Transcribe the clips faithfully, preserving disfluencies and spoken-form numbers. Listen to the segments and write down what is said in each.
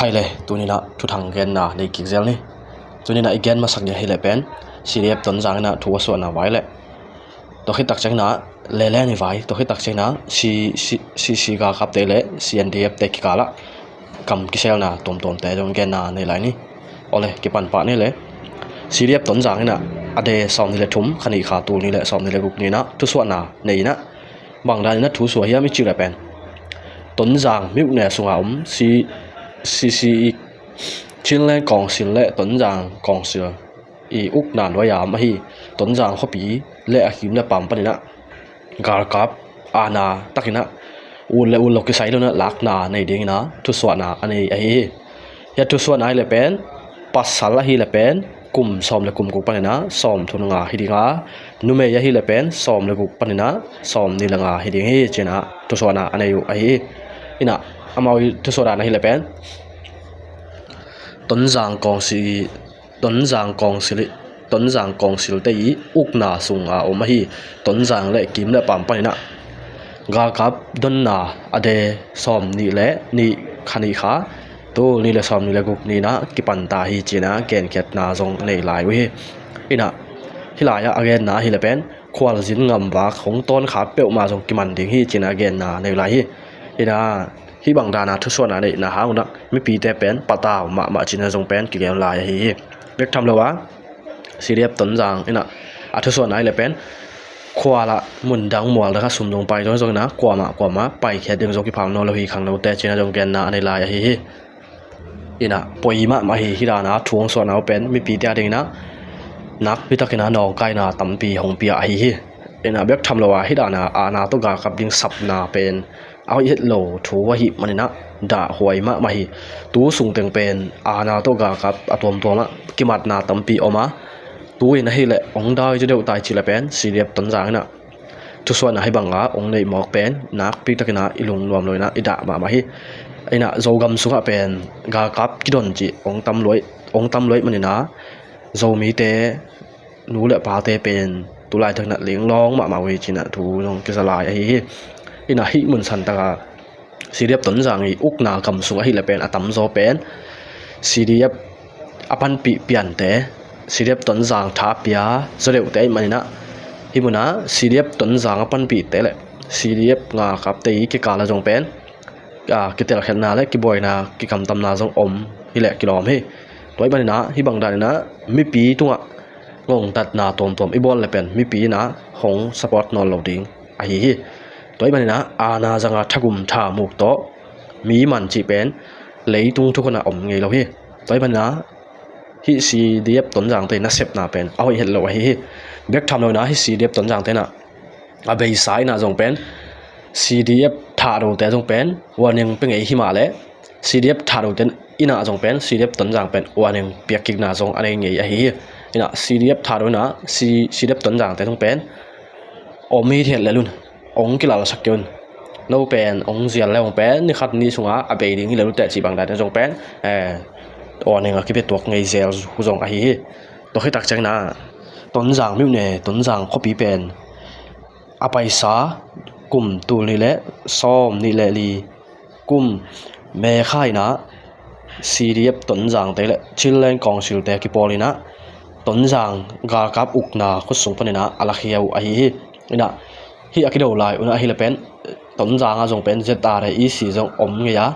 Hai le, tuninah thuthang genna nei kik zel ni. Tuninah i gen masak ni ahileh pen CDF Tonzang inah thu a suahna vai le, tua khit tak cianginah lele ni vai, tua khit tak cianginah CC galkapte le CNDF te kikalah kam kiselna tuamtuamte zong genna nei lai ni. Awle, kipan pah ni le, CDF Tonzang inah a de sawm ni le thum, kha nih kha tul ni le sawm ni le guk ninah thusuahna nei inah, bangdan inah thu suah hiam i cih le pen, Tonzang myone sunga om CC i Chinland Council le Tonzang Council i ukna nuai-a om ahi Tonzang khuapi le a kim le pam paninah galkap aana takinah ut le ut lo kisai lo inah lakna nei dinginah thusuahna a nei ahi hi. Hia thusuahna ahileh pen pasal ahileh pen kum sawm le kum guk paninah sawm thum le nga hi dinga, numei ahileh pen sawm le guk paninah sawm nih le nga hi ding hi cinah thusuahna a nei uh ahi hi. Inah amau i thusuahna ahileh pen Tonzang Council, Tonzang Council, Tonzang Council te i ukna sunga om ahi Tonzang le kim le pam paninah galkap donna a de sawm nih le nih, kha nih kha tul ni le sawm ni le guk ninah kipanta hi cinah genkhiatna zong nei lai uh hi. Inah hih lai-ah a genna ahileh pen khualzin ngamvak hong tawnkhat peuhmah zong kiman ding hi cinah genna nei lai hi. Inah hih bangdana thusuahna neihna hangunah mipite pen patau mahmah cinah zong pen kigen lai ahi hi. Bek tham lo a CDF Tonzang inah a thusuahna ahileh pen khualah mundang mualdang a sumdong pai zong zong inah kuamah kuamah paikhiat ding zong kipham nawn lo hi khangnote cinah zong genna a nei lai ahi hi. Inah poi mahmah hi. Hih dana thu hong suahna uh pen mipite a dinginah nakpitakinah nawngkaina tampi hong pia ahi hi. Inah bek tham lo a hih dana aana tawh galkap ding sapna pen a hoih het lo thu ahih maninah dahhuai mahmah hi. Tu sungteng pen aana tawh galkap a tuamtuamah kimatna tampi om a, tu-in ahileh hong dai zaw deuh tai cih le pen CDF Tonzang inah thusuahna hih banga hong neih mawk pen nakpitakinah i lungnuam lo inah i dah mahmah hi. Inah Zogam sungah pen galkap kidon cih hong tam luai, hong tam luai maninah Zomite nu le pate pen tulaitakinah linglawng mahmah uh hi cinah thu zong kiza lai ahi hi. Inah hih mun santaka CDF Tonzang i ukna gam sung ahileh pen a tamzaw pen CDF a panpih piante, CDF Tonzang tha pia zaw deuhte ahih maninah hih munah CDF Tonzang a panpihte le CDF galkapte i kikala zong pen a, kitelkhiatna le kibuaina kikamtamna zong om hileh kilawm hi. Tua ahih maninah hih bangdaninah mipi tungah ngongtatna tuamtuam i bawl le pen mipi inah hong support nawn lo ding ahi hi. Tua ahih maninah aana zanga thagum thamuk tawh mi man cih pen leitung thukhunah om ngei lo hi. Tua ahih maninah hih CDF Tonzangte nasepna pen a hoih het lo ahi hi. Bek tham lo inah hih CDF Tonzangte inah a beisa inah zong pen CDF Thahdote zong pen warning pia ngei hi mah leh CDF Thahdote inah zong pen CDF Tonzang pen warning piakkikna zong a nei ngei ahi hi. Inah CDF Thahdo inah C-, CDF Tonzangte zong pen om hi thiat lel un, hong kilalsak kei un. No pen hong zial le hong pen ni khat ni sunga a bei ding hi lel uh teh cih bangdan zong pen eh, warning a kipia tuak ngei zel uh zong ahi hi. Tua khit tak cianginah Tonzang myone, Tonzang khuapi pen a paisa kum tul nih le sawm nih le li kum May kha inah CDF Tonzangte le Chinland Councilte kipawl inah Tonzang galkap ukna khutsung paninah a lakhia uh ahi hi. Inah hih a kido lai unah ahileh pen Tonzang ah zong pen ZRA EC zong om ngei a,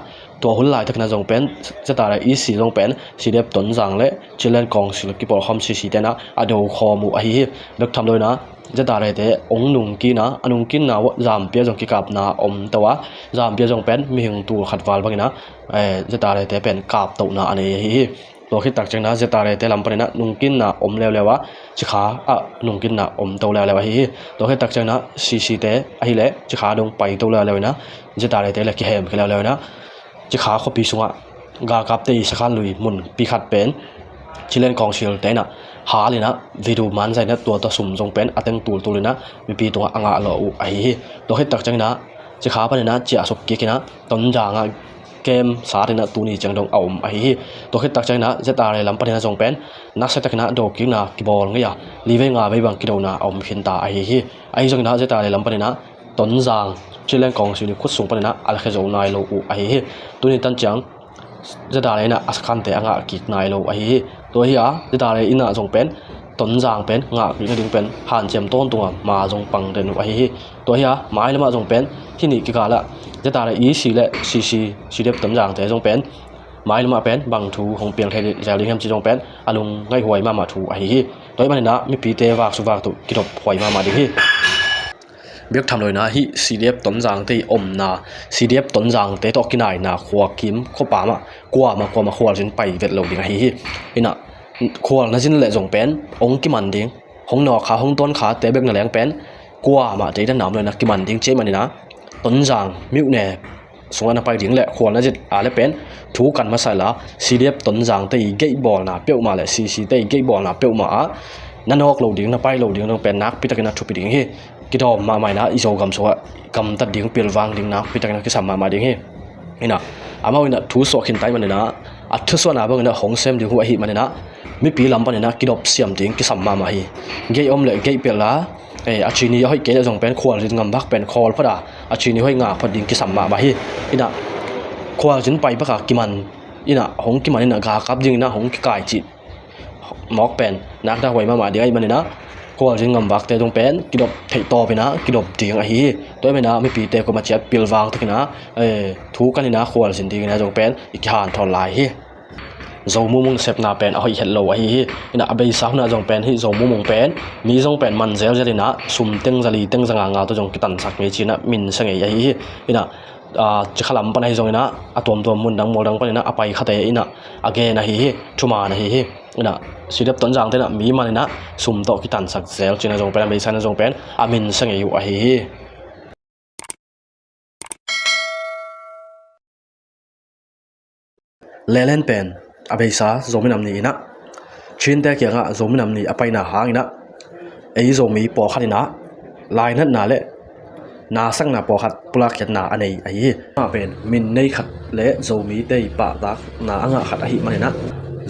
tua hun laitakinah zong pen ZRA EC zong pen CDF Tonzang le Chinland Council kipawlkhawm CC tenah a dokhawm uh ahi hi. Bek tham lo inah ZRA te hong nungkina, a nungkinna zampia zong kikapna om to a, zampia zong pen mihing tul khat val bangina eh, ZRA te pen kaptohna a nei ahi hi. Tua khit tak cianginah ZRA te lam paninah nungkinna om leuleu a, Cikha ah nungkinna om to leuleu ahi hi. Tua khit tak cianginah CC te ahileh Cikha dong pai to leuleu inah ZRA te le kihem khia leuleu inah Cikha khuapi sungah galkapte i sakhan lui munpi khat pen Chinland Council te inah hal inah video manzai inah tua tawh sum zong pen a teng tultul inah mipi tungah a ngah lawh uh ahi hi. Tua khit tak cianginah Cikha paninah ciahsuk kik inah Tonzang ah kem sat inah tuni ciang dong a om ahi hi. Tua khit tak cianginah ZRA lam paninah zong pen naksa takinah dokikna kibawl ngei a, livei ngavei bang kidona a om khinta ahi hi. Ahi zonginah ZRA lam paninah Tonzang Chinland Council i khutsung paninah a lakhia zo nai lo uh ahi hi. Tuni tan ciang ZRA in ah a sakhante a ngah kik nai lo ahi hi. Tua hi a ZRA in ah zong pen Tonzang pen ngah kik nading pen hanciam tawntung a ma zong pang den uh ahi hi. Tua hi a mailam ah zong pen hih nih kikal ah ZRA EC le CC, CDF Tonzangte zong pen mailam ah pen bang thu hong piang thei zel ding hiam cih zong pen a lungngaih huai mahmah thu ahi hi. Tua ahih manin ah mipite vak suk vak tuh kidop huai mahmah ding hi. Biak tham lo in ah hih CDF Tonzangte i omna, CDF Tonzangte tawh kinaina khua kim khua pam ah kuamah kuamah khualzin pai vet lo ding ahi hi. In ah khual na zin leh zong pen hong kiman ding, hong nawk kha, hong tuan khate bek na leng pen kuamah tei dan nam lo in ah kiman ding ci ahih manin ah Tonzang myone sungah na pai ding leh khual na zin a leh pen thu kan masa inla, CDF Tonzangte i geihbawlna peuhmah leh CC te i geihbawlna peuhmah ah na nawk lo ding, na pai lo ding zong pen nakpi takin ah thupi ding hi. Kidawm mahmah in ah i Zogam sungah gamtat ding, pilvang ding nakpi takin ah kisam mahmah ding hi. In ah amau in ah thu suah khin ta ahih manin ah a thusuahna bangin ah hong sem ding uh ahih manin ah mipi lam panin ah kidop siam ding kisam mahmah hi. Geih om leh geih pelh a, eh, a cini a hoih kei leh zong pen khualzin ngam vak pen khawl phot a, a cini hoih ngak phot ding kisam mahmah hi. In ah khualzin pai bek a kiman, in ah hong kiman in ah galkap dingin ah hong kikai cih mawk pen nakna huai mahmah ding ahih manin ah khualzin ngam vakte zong pen kidop theih tawpin ah kidop ding ahi hi. Tua ahih manin ah mipite kuamah ciat pilvang takin ah, eh, thu kan in ah khualzin dingin ah zong pen i kihanthawn lai hi. Zo mumung sepna pen a hoih het lo ahi hi. In ah a beisa hun ah zong pen hih Zo mumung pen mi zong pen man zelzel in ah sum teng za li teng za nga nga tawh zong kitansak ngei ci-in ah min sa ngei ahi hi. In ah, ah, Cikha lam pan ahi zongin ah a tuamtuam mun dang mual dang panin ah a pai khate in ah a gen ahi hi. Thuman ahi hi. In ah CDF Tonzangte in ah mi man in ah sum tawh kitansak zel ci-in ah zong pen a beisa in ah zong pen a min sa ngei uh ahi hi. Lelen pen a beisa Zomi Nam Ni in ah Chinte kiangah Zomi Nam Ni a paina hangin ah ei Zomi pawlkhat in ah lainatna le nasakna pawlkhat pulakkhiatna a nei ahi hi. Amah pen min nei khat le Zomite i pahtakna a ngah khat ahih manin ah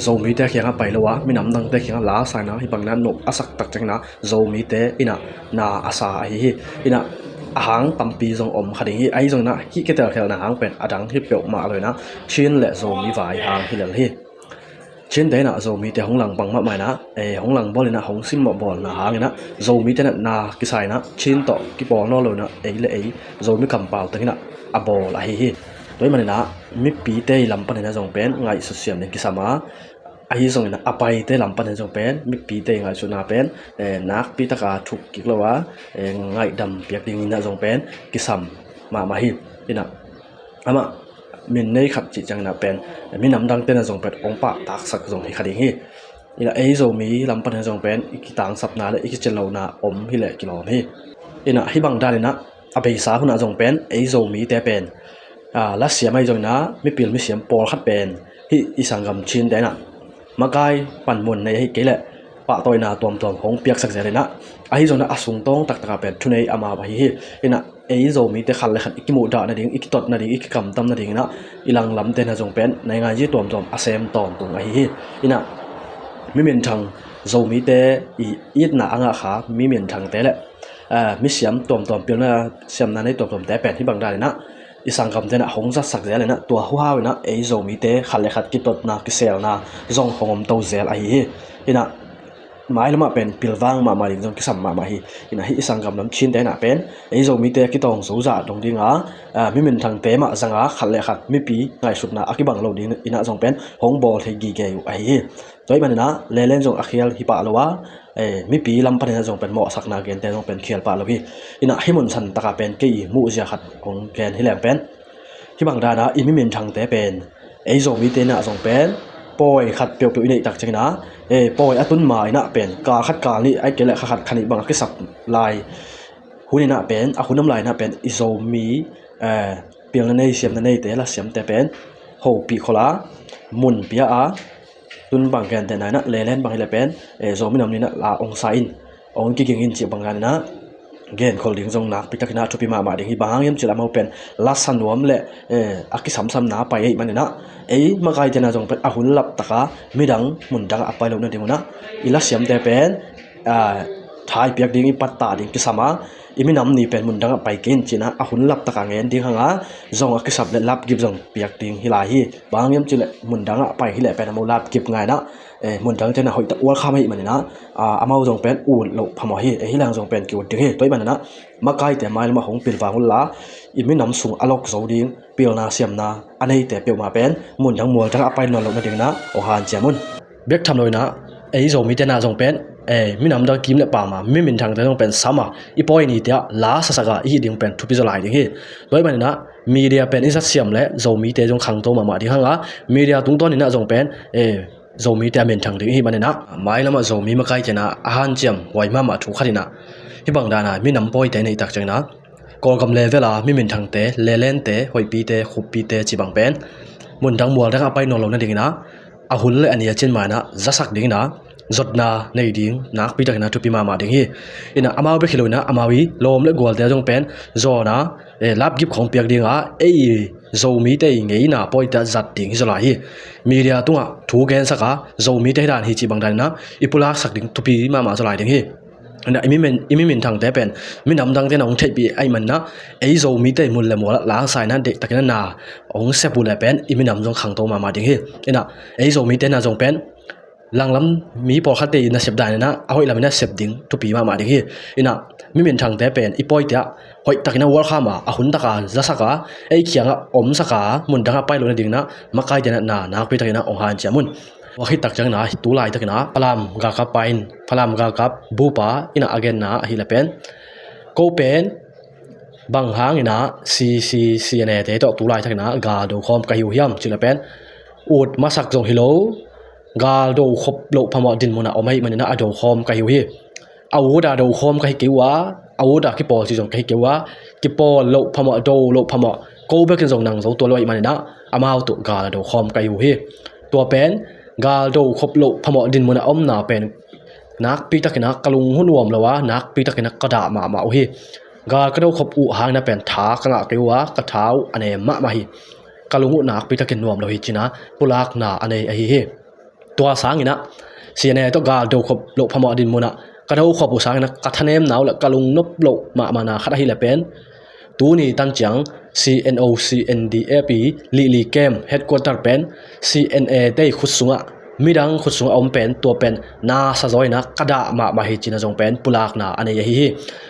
Zomite kiangah pai lo a minam dangte kiangah la sa in ah hih bangin ah nop a sak tak ciangin ah Zomite in ah na a sa ahi hi. In ah a hang tampi zong om kha ding hi. Ahi zongin ah hih kitelkhialhna hang pen a dang hi peuhmah lo in ah Chin le Zomi vai hang hi lel hi. Chinte in ah Zomite hong langpang mahmah in ah, eh, hong langbawl in ah hong simmawhbawlna hangin ah Zomite in ah na kisa in ah Chin tawh kipawl nawn lo in ah ei le ei Zomi kampau tengin ah a bawl ahi hi. Tua ahih manin ah mipite i lam panin ah zong pen ngaihsut siam ding kisam a, ahi zongin ah a paite lam panin zong pen mipite i ngaihsutna pen, eh, nakpi taka thuk kik lo a, eh, ngaihdam piak dingin ah zong pen kisam mahmah hi. In ah amah min nei khat cih ciangin ah pen minam dangte in ah zong pen hong pahtaksak zong hi kha ding hi. In ah ei Zomi lam panin ah zong pen i kitangsapna le i kicin lohna om hi leh kilawm hi. In ah hih bang danin ah a beisa hun ah zong pen ei Zomite pen, ah, lasiam ahi zongin ah mipil misiam pawlkhat pen hih i sanggam Chinte in ah makai panmun nei ahi kei leh pahtawina tuamtuam hong piaksak zel in ah, ahi zongin ah a sungtawng taktak ah pen thunei amau ahi hi. In ah ei Zomite khat le khat i kimuhdah nading, i kitot nading, i kikamtam nadingin ah i langlamte in ah zong pen nainganzi tuamtuam a sem tawntung ahi hi. In ah mi minthang Zomite i itna a ngah kha mi minthangte le, eh, misiam tuamtuam pilna siamna nei tuamtuamte pen hih bang danin ah i sanggamte in ah hong zatsak zel in ah tua huhau in ah ei Zomite khat le khat kitotna kiselna zong hong om to zel ahi hi. In ah mailam ah pen pilvang mahmah ding zong kisam mahmah hi. In ah hih i sanggam lam Chinte in ah pen ei Zomite kitawng zozah dong ding a, ah, mi minthangte mah zang a khat le khat mipi ngaihsutna a kibang lo ding in ah zong pen hong bawl thei gige uh ahi hi. Tua ahih manin ah Lelen zong a khial hi pah lo a, eh, mipi lam panin ah zong pen mawhsakna gente zong pen khial pah lo hi. In ah hih mun san takah pen kei i muhzia khat hong gen hi leng pen hih bang dan ah i mi minthangte pen ei Zomite in ah zong pen pawi khat peuhpeuh i neih tak ciangin ah, eh, pawi a tun ma in ah pen kal khat kal nih ahih kei leh kha khat kha nih bang a kisap lai hun in ah pen, a hun om lai in ah pen i Zomi, eh, pilna nei siamna neite lasiamte pen hopih khol a mun pia a, tun bang gentehna in ah Lelen bang hi leh pen, eh, Zomi Nam Ni in ah la hong sa in, hong kiging in cih bang danin ah genkhol ding zong nakpi takin ah thupi mahmah ding hi. Bang hang hiam cih leh amau pen lasa nuam le, eh, a kisamsamna a pai ahih manin ah ei makaite in ah zong pen a hun lap taka midang mundang ah a pai loh nading un ah i lasiamte pen, ah, Thai piak ding i pattah ding kisam a, i minam ni pen mundang ah pai kei in ci-in ah a hun laptak a ngen ding hang a, zong a kisap leh lapgip zong piak ding hi lai hi. Bang hang hiam cih leh mundang ah pai hi leh pen amau lapgip ngai in ah, eh, mundang te in ah hoihtak welcome ahih manin ah, ah, amau zong pen ut loh phamawh hi. Eh, hih leng zong pen ki-ut ding hi. Tua ahih manin ah makaite mailam ah hong pilvang un la, i minam sung a lok zo ding pilna siamna a neite peuhmah pen mundang mualdang ah a pai nawn loh nading in ah hong hanciam un. Bek tham lo in ah ei Zomite in ah zong pen, eh, minam dang kim leh pam a mi minthangte zong pen sam a, i pawi nite ah la sasak a i hih ding pen thupi zaw lai ding hi. Tua ahih manin ah media pen i zat siam leh Zomite zong khangto mahmah ding hang a, media tungtawn in ah zong pen, eh, Zomite a minthang ding i hih manin ah mailam ah Zomi makaite in ah a hanciam huai mahmah thu khat in ah, hih bang dan a minam pawite i neih tak ciangin ah Kawlgam level a mi minthangte, lelente, hoihpite, khuppite cih bang pen mundang mualdang ah a pai nawn loh nading in ah, a hun leh a ni a cin ma in ah zasak ding in ah zotna nei ding nakpi takin ah thupi mahmah ding hi. In ah amau bek hi lo in ah amau i lawm leh gualte zong pen zawn a, eh, lapgip khawng piak ding a, ei Zomite i ngeina pawite ah zat ding hi zaw lai hi. Media tungah thu gensak a, Zomite hi dan hi cih bang dan in ah i pulaksak ding thupi mahmah zaw lai ding hi. In ah i mi min, i mi minthangte pen minam dangte in ah hong theihpih ahih manin ah ei Zomite i mun leh mual ah la sa in ah deihtakin ah na hong sep uh leh pen i minam zong khangto mahmah ding hi. In ah ei Zomite in ah zong pen langlam mi pawlkhatte i nasep dan in ah a hoih lam in ah sep ding thupi mahmah ding hi. In ah mi minthangte pen i pawite ah hoihtakin ah welcome a, a hun tak a zasak a, ei kiangah omsak a, mundang ah pai loh nading in ah makaite in ah na nakpi takin ah hong hanciam un. Tua khit tak ciangin ah tu laitakin ah Falam galkap pa in, Falam galkap bupa in ah a genna ahih leh pen, ko pen bang hangin ah C C C N A te tawh tu laitakin ah gal do khawm ka hi uh hiam cih leh pen, ut masak zong hi lo, gal do khop loh phamawh dinmun ah om ahih manin ah a do khawm ka hi uh hi. A ut a do khawm ka hi kei uh a, a ut a kipawl cih zong ka hi kei uh a, kipawl loh phamawh, do loh phamawh, ko bekin zong nang zo tuan lo ahih manin ah amau tawh gal a do khawm ka hi uh hi. Tua pen gal do khop loh phamawh dinmun ah omna pen nakpi takin ah ka lung hu nuam lo a, nakpi takin ah ka dah mahmah uh hi. Gal ka do khop uh hangin ah pen tha ka ngah kei uh a, ka tha uh a nem mahmah hi. Ka lung uh nakpi takin nuam lo hi ci-in ah pulakna a nei ahi hi. Tua sangin ah C N A tawh gal do khop loh phamawh dinmun ah ka do khop uh sangin ah ka thanemna uh leh ka lungnop loh mahmahna khat ahih leh pen, tuni tan ciang C N O C N D F i Lihli camp headquarter pen C N A te i khut sungah, midang khut sungah a om pen, tua pen na sa zaw in ah ka dah mahmah hi ci-in ah zong pen pulakna a nei ahi hi.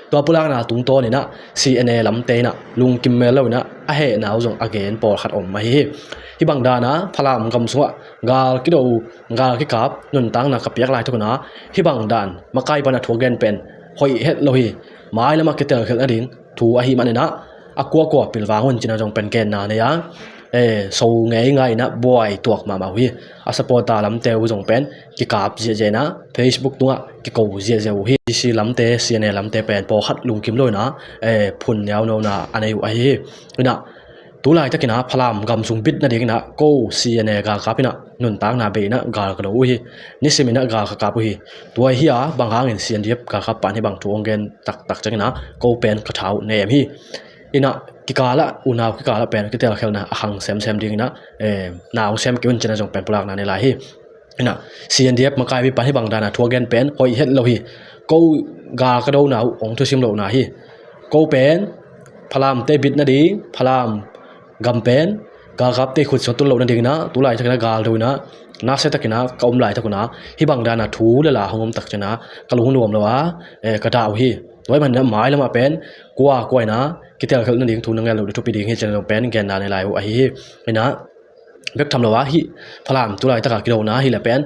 Tua pulakna tungtawn in ah C N A lamte in ah lungkim mel lo in ah a hehna uh zong a gen pawlkhat om ahi hi. Hih bang dan a Falam gam sungah gal kido, gal kikap nuntakna ka piak laitakin ah hih bang dan makai pan a thu a gen pen hoih het lo hi. Mailam ah kitelkhialh nading thu ahih manin ah a kuakua pilvang un ci-in ah zong pen genna nei a, eh, so ngeingai in ah buai tuak mahmah uh hi. A supporter lamte uh zong pen kikap ziahziah in ah Facebook tungah kiko ziahziah uh hi. C C lamte, C N A lamte pen pawlkhat lungkim lo in ah, eh, phun niaunona a nei uh ahi hi. In ah tu laitakin ah Falam gam sung bit nadingin ah ko C N A galkap in ah nuntakna bei in ah gal ka do uh hi. Nisim in ah gal ka kap uh hi. Tua hi a, bang hangin C N D F galkap pa in hih bang thu hong gen taktak ciangin ah ko pen ka tha uh nem hi. In ah kikal ah, unau kikal ah pen kitelkhialhna a khang semsem dingin ah, eh, na hong sem kei un ci-in ah zong pen pulakna nei lai hi. In ah C N D F makaipi pan hih bang dan a thu a gen pen hoih het lo hi. Ko gal ka dona uh hong thusim lohna hi. Ko pen Falamte bit nading, Falam gam pen galkapte khut sung tun loh nadingin ah tu laitakin ah gal do in ah nasia takin ah ka om laitak un ah hih bang dan a thu le la hong om tak ciangin ah ka lung nuam lo a, eh, ka dah uh hi. Tua ahih manin ah mailam ah pen kuakua in ah kitelkhialh nading thu na ngen loh ding thupi ding hi ci-in ah zong pen genna nei lai uh ahi hi. In ah bek tham lo a hih Falam tu laitak a kidona hi leh pen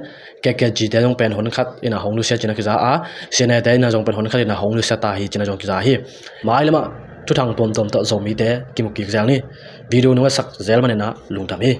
K K G te zong pen hon khat in ah hong nusia ci-in ah kiza a, C N A te in ah zong pen hon khat in ah hong nusia ta hi ci-in ah zong kiza hi. Mailam ah thuthang tuamtuam tawh Zomite kimu kik zel ni. Video nong etsak zel manin ah lungdam hi.